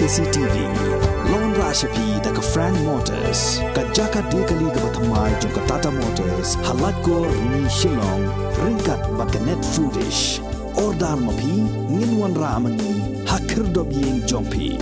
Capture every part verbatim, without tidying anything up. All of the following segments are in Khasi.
C T V. La wanrah sha phi da ka Frank Motors, ka jaka die kali kaba thymmai jong ka Tata Motors, ha Laitkor, Rni, Shillong, ryngkat bad ka Net Foodish. Order ma phi, ngin wanrah ma ngi ha khyrdop ïing jong phi.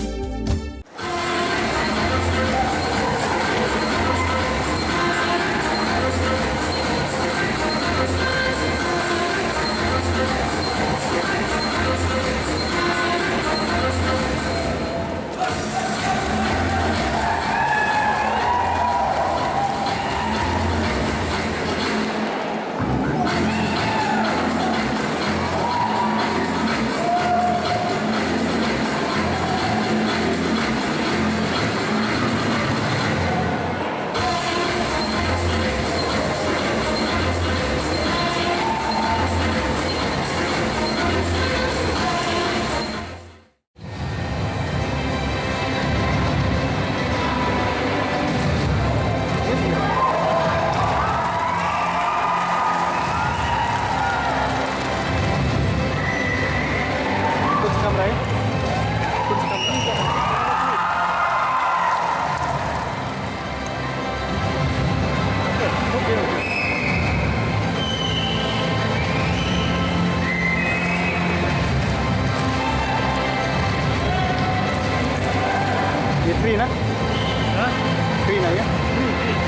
Ye free na? Ha? Free na ye? Free, free.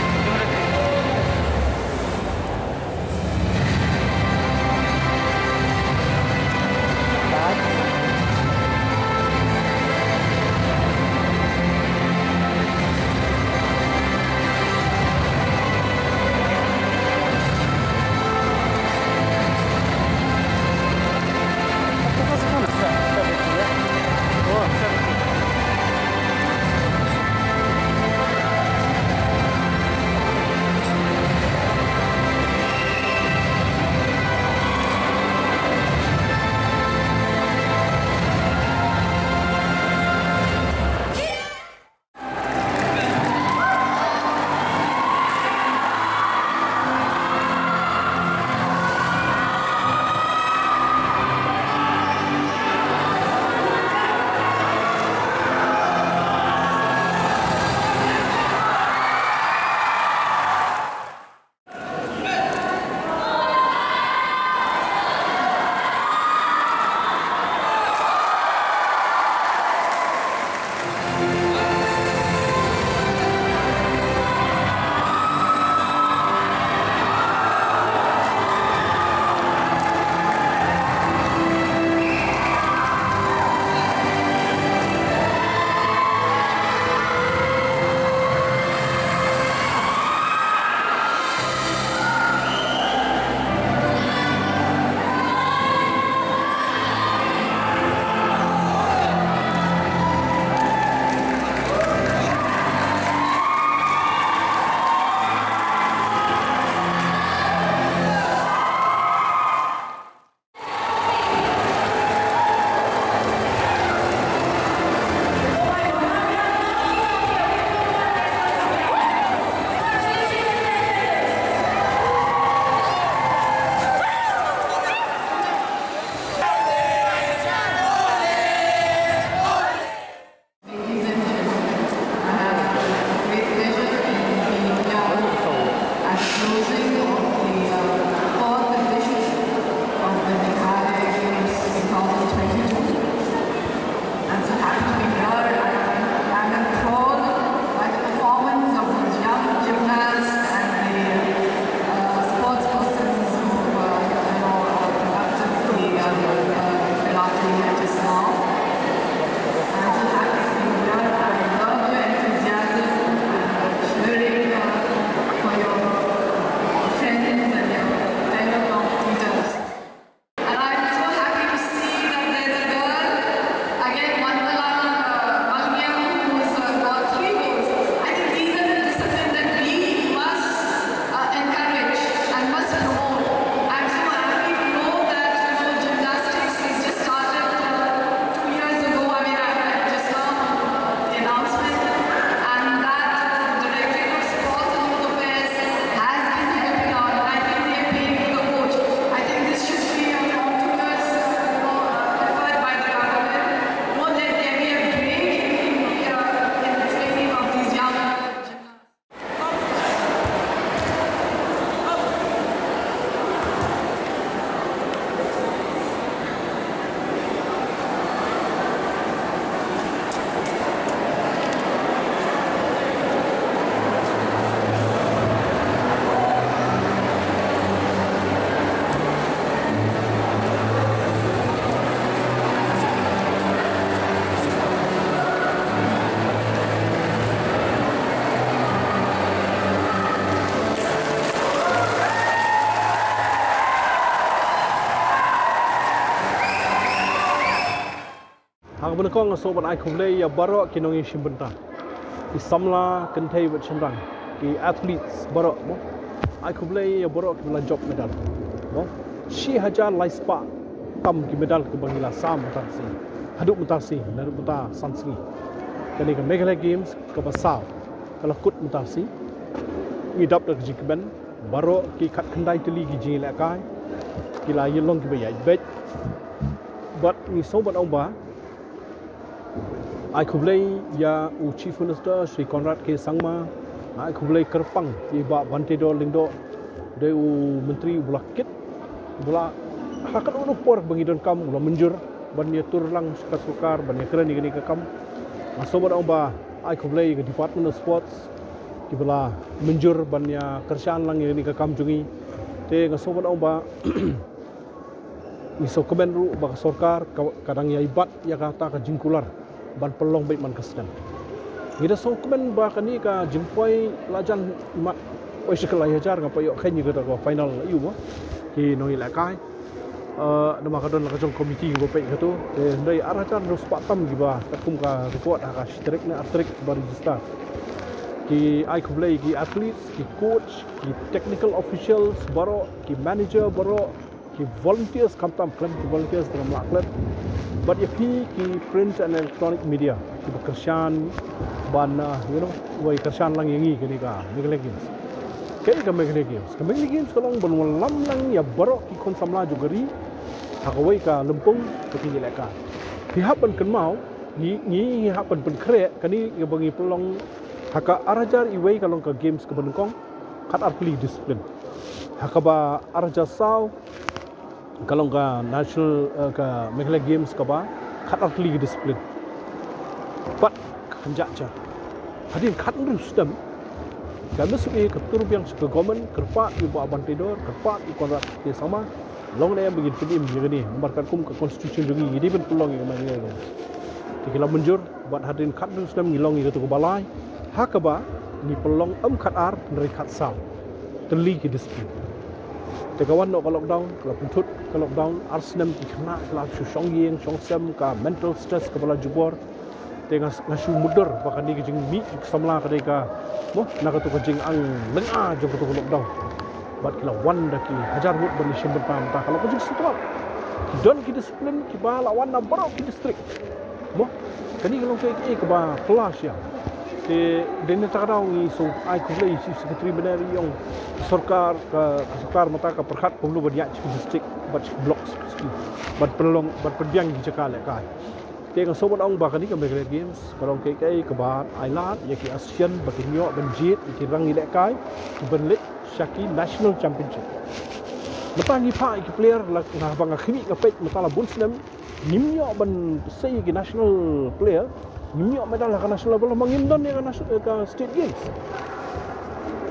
Ha kaba nyngkong nga sngewbha ban ai khublei ïa baroh ki nongïashim bynta, ki samla kynthei bad shynrang, ki athletes baroh mo. Ai khublei ïa baroh kiba la jop medal mo. Shi hajar lai spah tam ki medal kiba ngi la sam mynta shi, haduh mynta shi, naduh mynta san sngi. Kane ka Meghalaya Games kaba saw ka la kut mynta shi. Ngi dap da ka jingkmen, baroh ki khatkhyndai tylli ki jingïalehkai ki la ïalong kiba ïaid beit. Bad ngi sngewbha ban ong ba ai khublei ïa u Chief Minister Shri Conrad K Sangma, ai khublei kyrpang ïa i Bah Banteidor Lyngdoh, dei u Myntri uba la kit, uba la, ha kano kano por ba ngi donkam u la mynjur ban ïatur lang sha ka sorkar ban ïakren ïa kane ka kam. Nga sngewbha ban ong ba ai khublei ïa ka Department of Sports kiba la mynjur ban ïakyrshan lang ïa kane ka kam jong ngi. Te nga sngewbha ban ong ba ngi sngewkmen ruh ba ka sorkar ka, ka dang ïai bat ïa kata ka jingkular ban pynlong beit man ka snem. Ngi da sngewkmen ba kane ka jingpoi la jan mat, poi sha ka lai hajar, nga poi ïoh kheiñ ïa kata ka final la ïoh ba ki nongïalehkai. Eh, namar ka don la ka jong committee ba peit kato. Te hynrei ar hajar hynriew spah tam kiba katkum ka report ha ka shi tarik ne ar tarik ba register. Ki ai khublei ki athletes, ki coach, ki technical officials baroh, ki manager baroh, ki volunteers, khamtam khlem ki volunteers te ngam lah klet. Bad ïa phi ki print and electronic media kiba kyrshan ban, uh, you know, wei kyrshan lang ïa ngi kane ka Meghalaya Games. Kaei ka Meghalaya Games? Ka Meghalaya Games ka long ban wallam lang ïa baroh ki khun samla jong ka ri ha kawei ka lympung ka jingïalehkai. Phi hap ban kynmaw, ngi, ngi hap ban pynkhreh kane kaba ngi pynlong ha ka ar hajar iwei ka long ka games kaba nyngkong, khat ar tylli discipline. Ha kaba ar hajar saw ka long ka national, eh, ka Meghalaya Games kaba khat ar tylli ki discipline. Bad ka kynjah jar hadien khathynriew snem ka M S W A ka tur biang sha ka government, kyrpad ïa u Bah Banteidor, kyrpad ïa u Conrad K Sangma, long ne em ba ngin pynim ïa kane namar katkum ka constitution jong ngi ngi dei ban pynlong ïa kane. Te ki la mynjur bad hadien khathynriew snem ngi long ïa kato kaba lai ha kaba ngi pynlong em khat ar hynrei khat saw tylli ki discipline. Te ka wan noh ka lockdown, ka la pynthut ka lockdown, ar snem ki khynnah ki la shu shong ïing shong sem, ka mental stress kaba la jubor. Te nga, nga shu mutdur ba kane ka jingmih jong ki samla ka dei ka, mo, na kato ka jingang lynga jong kato ka lockdown. Bad ki la wan da ki hajar ngut ban ïashim bynta mynta ka long ka jingsngewtynnat. Ki don ki discipline kiba la wan na baroh ki district. Mo, kane ka long kaei kaei kaba phylla shisha. Te dei na kata ka daw ngi shu ai khublei ïa u Chief Secretary mynne, ïa u sorkar, ka, ka sorkar mynta ka pyrkhat kumno ban ïaid sha ki district bad sha ki block sha ki, ban pynlong, ban pynbiang ki jaka lehkai. Te nga sngewbha ban ong ba kane ka Meghalaya Games ka long kaei kaei kaba ai lad ïa ki association ba kin ïoh ban jied ïa ki rang ïalehkai kiban leit sha ki national championship. Mynta ngi phah ïa ki player la, haba nga khmih nga peit mynta la bun snem ngim ïoh ban sei ïa ki national player, ngim ïoh medal ha ka national level, ma ngim don ïa ka nation-, ka state games.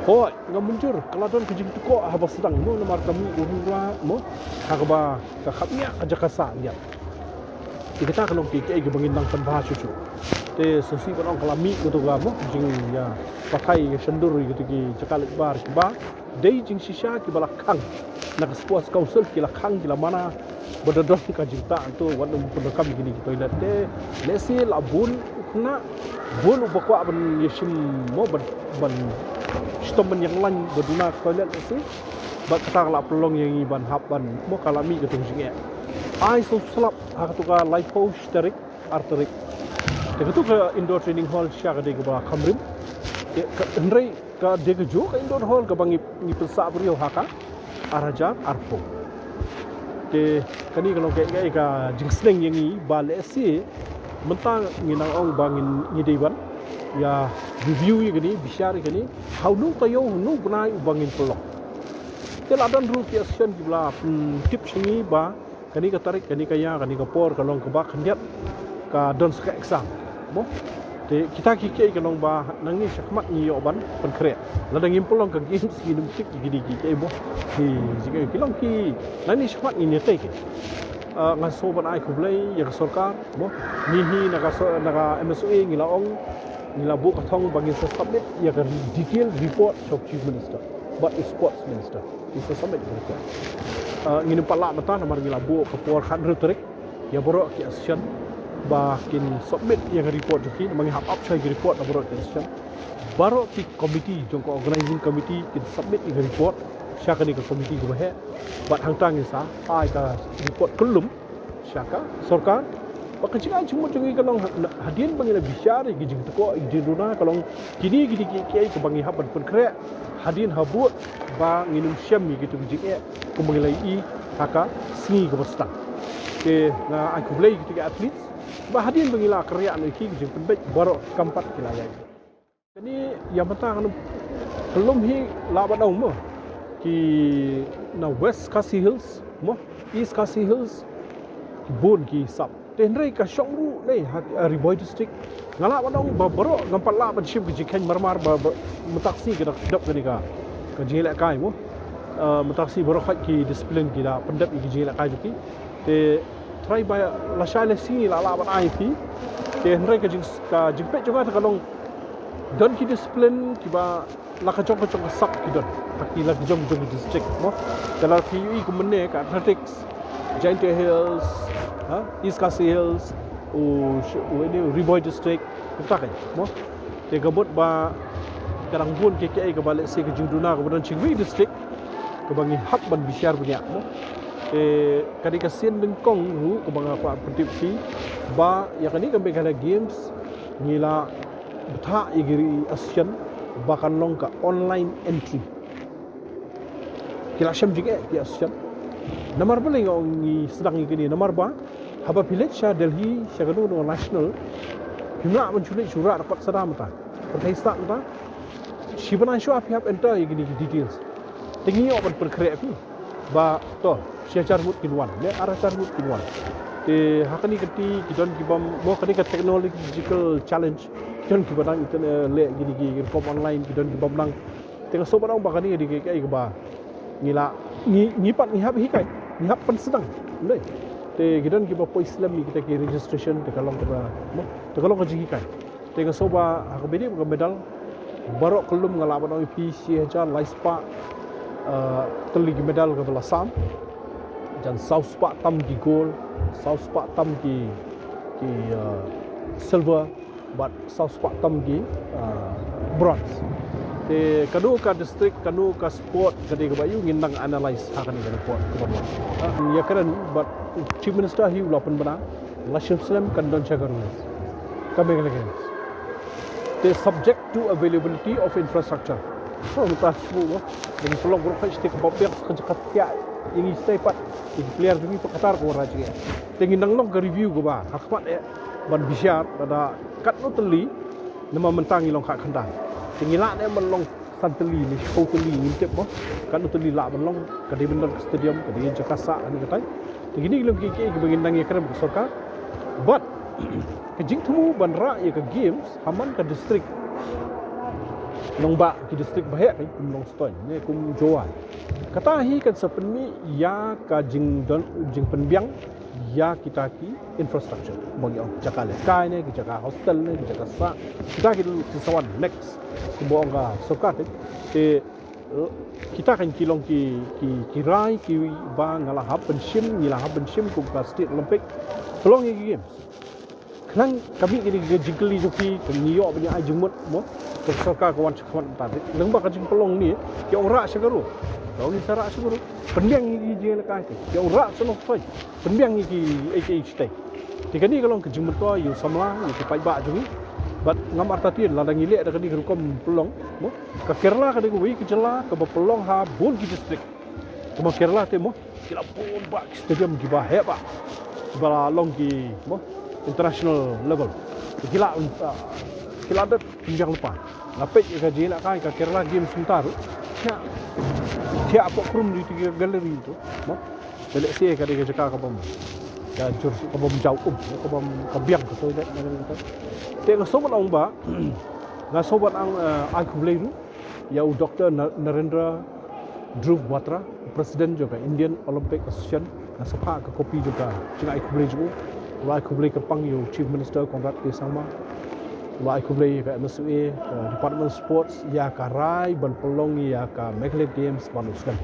Hooid, nga mynjur ka la don ka jingtkoh haba sdang, mo, namar ka mih u rura, mo, ha kaba ka khapngiah ka jaka sah ngiat. Te kata ka long kaei kaei kaba ngin nang pynbha shuh shuh. Te sngewsih ban ong ka la mih kato ka, mo, jingïapathai ïa shyndur ïa kito ki jaka leit bar kiba dei jingshisha kiba la khang na ka Sports Council, ki la khang, ki la mana ba da don ka jingtah to wat nym pyndonkam ïa kine ki toilet. Te lehse la bun u khynnah, bun uba kwah ban ïashim, mo, ban, ban shitom ban ïeng lain ba duna ka toilet lehse. Bad kata ka la pynlong ïa ngi ban hap ban, mo, ka la mih kato ka jingeh. Ai sngewslap ha kato ka laiphew shi tarik, ar tarik. Te kato ka indoor training hall shisha ka dei kaba kham rim. Te ka, hynrei ka dei kajuh ka indoor hall kaba ngi, ngi pynsah briew ha ka ar hajar arphew. Te kane ka long kaei kaei ka jingsneng ïa ngi ba lehse mynta ngi nang ong ba ngin, ngi dei ban ïa review ïa kane, bishar ïa kane, ha uno u taïew, ha uno u bnai uba ngin pynlong. Te la don ruh ki association kiba la pyntip sha ngi ba kane ka tarik, kane ka ïa, kane ka por ka long kaba khyndiat ka don sa ka exam, mo. Te kita ki kiei ka long ba nangne shakhmat ngi ïoh ban pynkhreh. Lada ngim pynlong ka games ngin ym tip ïa kine ki kiei, mo. Ki jingeh ki long ki, nangne shakhmat ngin ïatei ki. Ah, nga sngewbha ban ai khublei ïa ka sorkar, mo. Ngi hi na ka so-, na ka M S W A ngi la ong, ngi la buh ka thong ba ngin sa submit ïa ka detailed report sha u Chief Minister bad u Sports Minister. Ngi sa submit ïa ka report. Ah, ngin ym pat lah mynta namar ngi la buh ka por khathynriew tarik ïa baroh ki association. ba kin submit ïa ka report jong ki, namar ngi hap ap shai ki report na baroh ki association. Baroh ki committee jong ka organizing committee kin submit ïa ka report sha kane ka committee kaba heh. Bad hangta ngin sa ai ka report kyllum sha ka sorkar. Ba ka jingai jingmut jong ngi ka long ha-, hadien ba ngi la bishar ïa ki jingtkoh ïa ki jingduna ka long kine ki dei kiei kiei kiba ngi hap ban pynkhreh hadien habud ba ngin ym shem ïa kito ki jingeh kumba ngi la ïohi ha ka sngi kaba sdang. Te nga ai khublei ïa kito ki athletes ba hadien ba ngi la kyrriah noh ïa ki, ki jingpynbeit baroh kam pat ki la ïaid. Kane ïa mynta kan ym, ka lum hi lah ban ong mo, ki na West Khasi Hills mo, East Khasi Hills, bun ki sap. Te hynrei ka shong ruh ne ha, ha Ri Bhoi District. Nga lah ban ong ba baroh ngam pat lah ban shim ka jingkheiñ marmar ba, ba mynta ka sngi ka dap, dap kane ka, ka jingïalehkai mo. Ah, mynta ka sngi baroh khoit ki discipline ki da pyndep ïa ka jingïalehkai jong ki. Te trai ba lashai lashisngi lah, lah ban ai phi. Te hynrei ka jing, ka jingpeit jong nga te ka long don ki discipline kiba la ka jong ka jong ka sap ki don. Ha ki la ka jong jong ki district mo. Te la phi ïohi kumne ka athletics, Jaintia Hills, ha, East Khasi Hills, u, u ini Ri Bhoi District, kumta ka mo. Te ka mut ba ka dang bun kiei kiei kaba lehse ka jingduna kaba don shawei district kaba ngi hap ban bishar bniah mo. Te ka dei ka sien nyngkong ruh kaba nga kwah pyntip phi ba ïa kane ka Meghalaya Games ngi la bthah ïa ki association ba kan long ka online entry. Ki la shem jingeh ki association. Namar balei nga ong ngi sdang ïa kine, namar ba haba phi leit sha Delhi sha kano kano national, phim lah ban shu leit shu rah record sada mynta. Pyrthei stad mynta. Shi bnai shuwa phi hap enter ïa kine ki details. Te ngi ïoh ban pynkhreh phi ba to shi hajar ngut kin wan, ne ar hajar ngut kin wan. Te ha kane ka kti ki don ki bym, mo, kane ka technological challenge, ki don ki ba nang internet, leh kine ki rukom online, ki don ki bym nang. Te nga sngewbha ban ong ba kane ka dei kaei kaei kaba ngi la, ngi, ngi pat ngi hap hikai, ngi hap pynsdang. Ym dei. Te ki don kiba poi slem ïa kita ki registration, te ka long kaba, mo, te ka long ka jinghikai. Te nga sngewbha ha kaba ïadei bad ka medal, baroh kyllum nga lah ban ong ïa phi shi hajar lai spah, eh, tylli ki medal kaba la sam. Jan saw spah tam ki gold, saw spah tam ki, ki, eh, silver, bad saw spah tam ki, eh, bronze. Te kano ka district, kano ka sport, ka dei kaba ïoh ngin nang analyse ha kane ka report kaba nang. Ah, ïa kren bad Chief Minister hi u la pynbna, la shim slem kan don sha ka rules. Ka Meghalaya Games. Te subject to availability of infrastructure. Ko mynta shu mo, ngi pynlong baroh ka state kaba biang ka jaka thiah ïa ngi state pat. Ïa ki player jong ngi pat kata ka wanrah jingeh. Te ngin nang long ka review kaba ha khmat eh ban bishar lada katno tylli, namar mynta ngi long khatkhyndai. Te ngi lah ne ban long san tylli ne shiphew tylli ngim tip mo. Katno tylli lah ban long, ka dei ban don ka stadium, ka dei jaka sah ne katai. Te kine ki long kiei kiei kiba ngin nang ïakren bad ka sorkar. Bad ka jingthmu ban rah ïa ka games ha man ka district nongbah ki district ba heh, kum Nongstoiñ ne kum Jowai. Kata hi kan sa pynmih ïa ka jingdon, jingpynbiang ïa kita ki infrastructure. Ba ngi ong jaka lehkai ne, ki jaka hostel ne, ki jaka sah. Kita ki, ki sa wan next. Kumba ong ka sorkar te. Te, eh, kita kan ki long ki, ki, ki rai kiba nga la hap ban shim, ngi la hap ban shim kum ka State Olympic. Pynlong ïa ki games. Khnang ka mih kine ki jingkylli jong phi, ka ngi ïoh ban ïa ai jingmut mo. Ka sorkar ka wan shakhmat mynta. Lyngba ka jingpynlong ne, ki ong rah sha ka ru. Ka ong ngi sa rah sha ka ru. Pynbiang ïa ki jingïalehkai te. Ki ong rah sha Nongstoiñ. Pynbiang ïa ki, ïa ki, ïa ki shatei. Te kane ka long ka jingmyntoi ïa u samla, ïa ki paidbah jong ngi. Bad ngam artatien lada ngi leh da kane ka rukom pynlong mo. Ka Kerala ka dei kawei ka jylla kaba pynlong ha bun ki district. Kumba Kerala te mo, ki la bun bah ki stadium kiba heh bah, kiba la long ki mo international level. Ki la, ah, ki la dep pynbiang lypa. Nga peit ïa ka jingïalehkai ka Kerala Games mynta ruh, thiah, thiah hapoh krum ïa ki gallery to mo. Te lehse ka dei ka jaka ka bym, ka jur, ka bym jaw um, ka bym, ka biang ka toilet ne ka. Te nga sngewbha ban ong ba, nga sngewbha ban ong, eh, ai khublei ruh ïa u Doctor Na-, Narendra Dhruv Batra, President jong ka Indian Olympic Association. Nga sa phah ka copy jong ka jingai khublei jong u. U la ai khublei kyrpang ïa u Chief Minister Conrad K Sangma. U la ai khublei ïa ka M S W A, ka Department of Sports, ïa ka rai ban pynlong ïa ka Meghalaya Games ban u slem.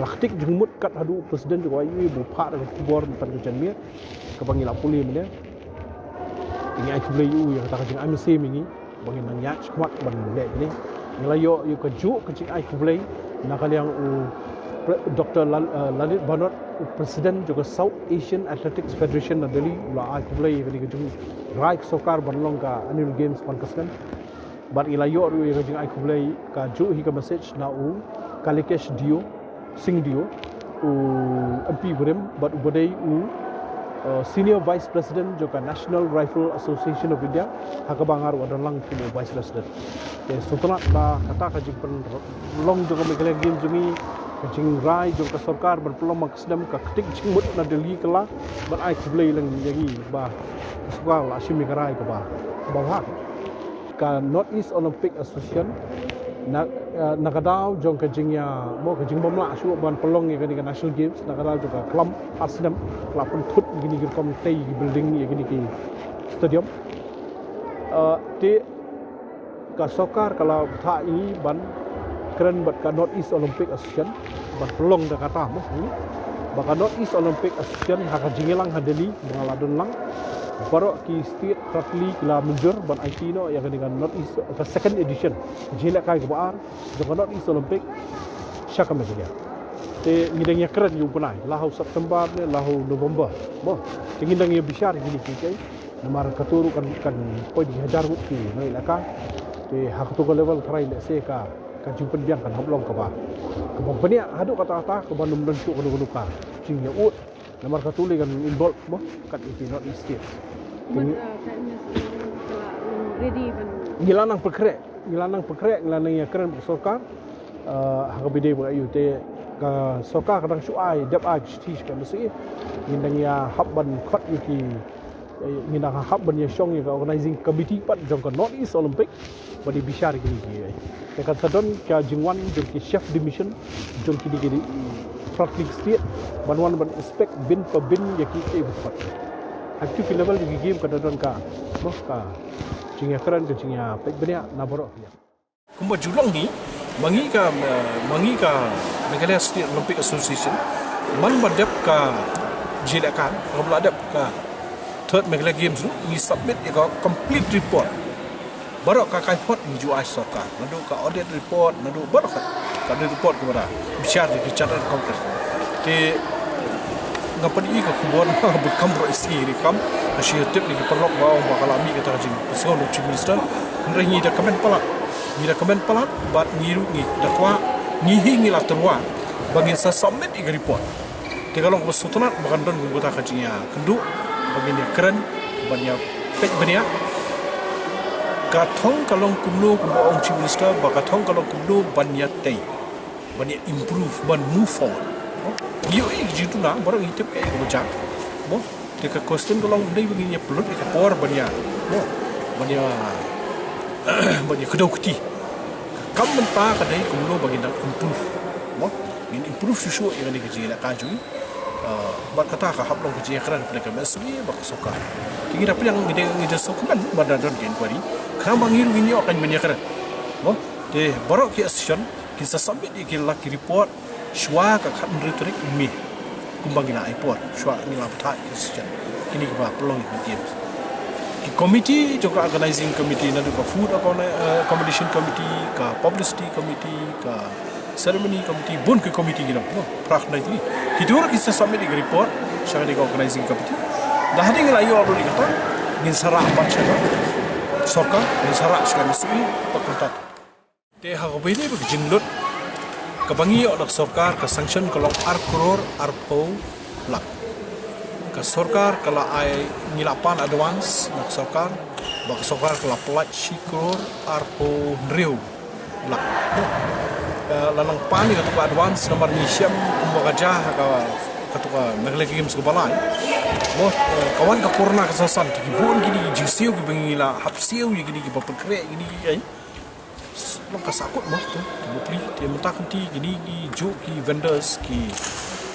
Praktik jingmut kat haduh u President jong ka I O A ba u phah da ka khubor mynta ka janmiet kaba ngi la pule mynne. Ngi ai khublei ïa u ïa kata ka jingai mynsiem ïa ngi ba ngin nang ïaid shakhmat ban leh kine. Ngi la ïoh ïa kajuh ka jingai khublei na ka liang u Pre- Doctor Lal- eh, Lalit Banot, u President jong ka South Asian Athletics Federation na Delhi, u la ai khublei ïa kane ka jingrai ka sorkar ban long ka Annual Games man ka snem. Bad ngi la ïoh ruh ïa ka jingai khublei kajuh hi ka message na u Kalikesh Deo, Singh Deo, u M P barim bad uba dei u uh, Senior Vice President jong ka National Rifle Association of India, ha kaba nga ruh nga don lang kum u Vice President. Te sngewtynnat ba kata ka jingpynlong jong ka Meghalaya Games jong ngi, ka jingrai jong ka sorkar ban pynlong man ka snem, ka ktik jingmut na Delhi ka la ban ai khublei lang ïa ngi ba ka sorkar la shim ïa ka rai kaba kaba bha. Ka North East Olympic Association na, eh, na ka daw jong ka jingïa mo ka jingbym lah shuh ban pynlong ïa kane ka National Games, na ka daw jong ka klam ar snem la pynthut ïa kine ki rukom tei ki building, ïa kine ki stadium. Eh, te ka sorkar ka la bthah ïa ngi ban kren bad ka North East Olympic Association ban pynlong da kata mo, hmm? Ba ka North East Olympic Association ha ka jingïalang ha Delhi ba nga la don lang, baroh ki state pratli ki la mynjur ban aiti noh ïa kane ka North East, ka second edition, ka jingïalehkai kaba ar jong ka North East Olympic sha ka Meghalaya. Te ngi dang ïakren ïa u bnai, la ha u September ne la ha u November mo. Te ngi dang ïa bishar ïa kine kiei kiei. Namar kato ruh kan kan poi da ki hajar ngut ki nongïalehkai. Te ha kato ka level tharai lehse ka ka jingpynbiang kan hap long kaba kaba bniah haduh katta katta, kaba ym don shuh kano kano ka jingïaud. Namar kato lei kan involve mo kat ïa ki North East State. Te ngi- Ready ban ngi la nang pynkhreh, ngi la nang pynkhreh, ngi la nang ïakren bad sorkar. Uh, ha kaba ïadei bad ka aïu te ka sorkar ka dang shu ai, dep ai ka shithi sha ka M S C E. Ngi dang ïa hap ban khot ïa ki, eh, ngi dang hap ban ïashong ïa ka organizing committee pat jong ka North East Olympic ban ïa bishar ïa kine kiei. Te kan sa don ka jingwan jong ki chef de mission jong kine ki pratli ki state ban wan ban inspect bin pa bin ïa kiei kiei baroh. Ha kito ki level jong ki game kan da don ka, noh, ka jingïakren, ka jingïapeit bniah na baroh ki liang. Kumba ju long ngi, ma ngi ka, eh, ma ngi ka Meghalaya State Olympic Association, man ba dep ka jingïalehkai, kaba la dep ka Third Meghalaya Games ruh, ngi submit ïa ka complete report. Baroh ka kaiphod ngi ju ai sorkar, naduh ka audit report, naduh baroh ka, ka audit report kaba da bishar da ki chartered accountant. Te nga pat ïohi ka khubor ba kam baroh ïa sngi ri kam, nga shu tip ïa ki paralok ba ong ba ka la mih kata ka jingpynshoi na u Chief Minister. Hynrei ngi da kmen palat, ngi da kmen palat bad ngi ruh ngi da kwah, ngi hi ngi la tyrwa ba ngin sa submit ïa ka report. Te ka long kaba sngewtynnat ba kan don kum kata ka jingïakynduh ba ngin ïakren, ban ïapeit bniah. Ka thong ka long kumno, kumba ong Chief Minister, ba ka thong ka long kumno ban ïatei, ban ïa improve, ban move forward. Ngi ïohi ka jingduna, baroh ngi tip kaei kaba jia. Mo, te ka question ka long, ym dei ba ngin ïa pynlut ïa ka por ban ïa, mo, ban ïa, ban ïa kdew kti. Ka kam mynta ka dei kumno ba ngin nang improve. Mo, ngin improve shuh shuh ïa kane ka jingïalehkai jong ngi. Ah, bad kata ka hap long ka jingïakren hapdeng ka M S C E bad ka sorkar. Te ngi da pdiang, ngi da, ngi da sngewkmen ba da don ka inquiry. Khnang ba ngi ruh ngin ïoh kan ban ïakren. Mo, te baroh ki association kin sa submit ïa ki la ki report shuwa ka khathynriew tarik u May. Kumba ngi la ai por shuwa ngi la bthah ïa ki association kine kiba pynlong ïa ki games. Ki committee jong ka organizing committee, naduh ka food accom- eh, accommodation committee, ka publicity committee, ka ceremony committee, bun ki committee ki dang, mo, phra khyndai tylli. Kito ruh ki sa submit ïa ki report sha kane ka organizing committee. Da hadien ngi la ïoh ruh ïa kata, ngin sa rah pat sha ka sorkar, ngin sa rah sha ka M S C E, pat kumta. Te ha kaba ïadei bad ka jinglut kaba ngi ïoh na ka sorkar, ka sanction ka long ar klur arphew lak. Ka sorkar ka la ai, ngi la pan advance na ka sorkar, bad ka sorkar ka la pynlait shi klur arphew hynriew lak. Eh, la nang pan ïa kato ka advance namar ngi shem kumba ka jia ha ka, kato ka Meghalaya Games kaba lai. Mo, eh, ka wan ka corona ka sngewsih, te ki bun kine ki jingsiew kiba ngi la hap siew ïa kine kiba pynkhreh ïa kine ki, eh. Long ka sahkut mo to, to bapli. Te mynta kynti kine ki juh ki vendors ki,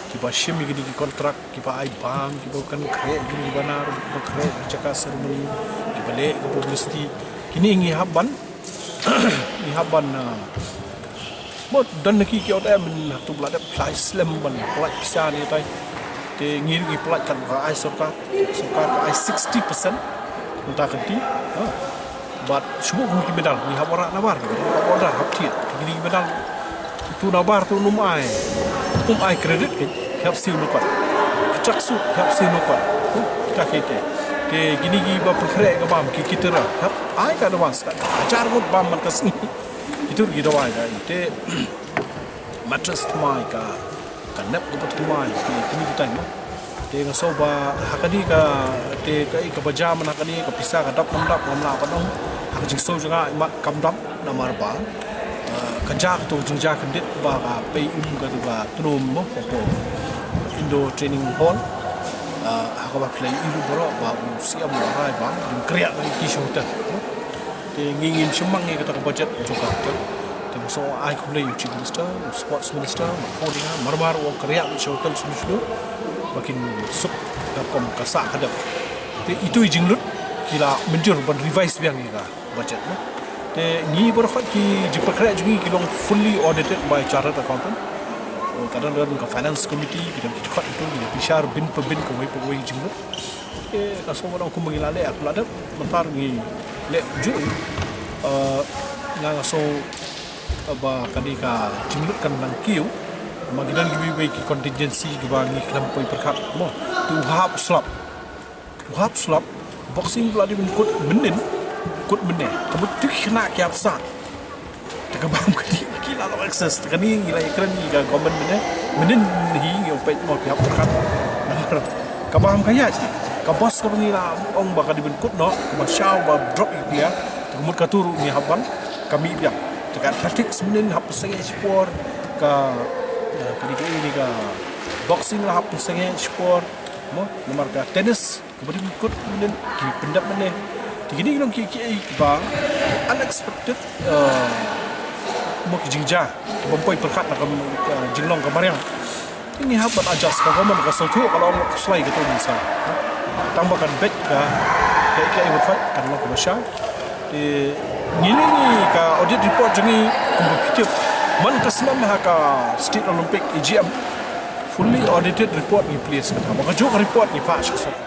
kiba shim ïa kine ki contract, kiba ai bam, kiba pynkhreh ïa kine ki banner, kiba khreh ïa ka jaka ceremony, kiba leh ïa ka publicity. Kine ngi hap ban, ngi hap ban, ah, mo, don na ki ki ot em, hap tu ba la dep phai slem ban pynlait pisa ne tai. Te ngi ruh ngi pynlait katba ka ai sorkar, sorkar ka ai sixty percent. Mynta ka ti, ha. Bad shu buh kum ki medal, ngi hap wanrah nabar, ki hap order, hap thied, kine ki medal. Tu nabar tu ym ai, ym ai credit ki, hap siew noh kwah. Ki tracksuit, hap siew noh kwah. Ka kite. Te kine kiba pynkhreh ka bam, ki kitara, hap ai ka advance ka. Hajar ngut bam man ka sngi. Kitu ki dawai ka. Te mattress thymmai ka, ka nep kaba thymmai, ki, kine ki time, no. Te nga sngew ba ha kane ka, te ka, kaba jam na kane ka pisa ka dap nam dap ngam lah ban ong. Ha ka jingsngew jong nga imat kam dap namar ba, eh, ka jia kato ka jingjia kyndit ba ka pei um kato ka tnum mo, kato indoor training hall. Eh, ha kaba phi la ïohi baroh ba u C M u la rai ba un khreh na ki shu hotel. Te ngi ngim shym mang ïa kata ka budget jong ka hotel. Te nga sngew ai khublei ïa u Chief Minister, u Sports Minister, Markhor Dhinga, mar mar u ong khreh ïa ka hotel shuh shuh ba kin suk da kum ka sah ka dep. Te itu i jinglut ki la mynjur ban revise biang ïa ka budget, no. Te ngi baroh ki jingpynkhreh jong ngi ki long fully audited by chartered accountant. Ka don, don ka finance committee, ki don ki dkhot itu, ngi bishar bin pa bin kawei pa kawei jinglut. Te nga sngew ba dang kumba ngi la leh, la dep, mynta ngi leh ju. Eh, nga, nga sngew ba kane ka jinglut kan nang kiew. Ma ngi don kiwei kiwei ki contingency kiba ngi khlem poi pyrkhat mo. Te u hap slap. U hap slap. Boxing ba la dei ban kut mynnin, kut mynne. Ka mut tu ki khynnah ki hap sah. Te ka bam ka dei ki la long excess. Te kane ngi la ïakren ïa ka government mynne. Mynnin hi ngi ong peit mo ki hap pyrkhat. Namar ka bam ka ïaid. Ka boss kaba ngi la ong ba ka dei ban kut noh, kaba shaw ba drop ïa ki player. Te ka mut katu ruh ngi hap ban ka mih biang. Te ka athletics mynnin hap pynsangeh shipor, ka, eh, ka dei ka, ka boxing la hap pynsangeh shipor. Mo, namar ka tennis kaba dei ban kut mynnin, ki pyndep mynne. Te kine ki long ki, ki, kiba unexpected, eh, mo ki jingjia kiba ym poi pyrkhat na ka, ka jinglong ka mariang. Te ngi hap ban adjust, ka government ka sngewthuh ka long khuslai kato mynta. Tang ba kan beit ka, ka, ka, ka, kan long kaba shai. Te ngi, ngi, ngi ka audit report jong ngi kumba phi tip, man ka snem ha ka State Olympic, A G M, fully audited report ngi place kata. Ba kajuh ka report ngi pass sha ka sorkar.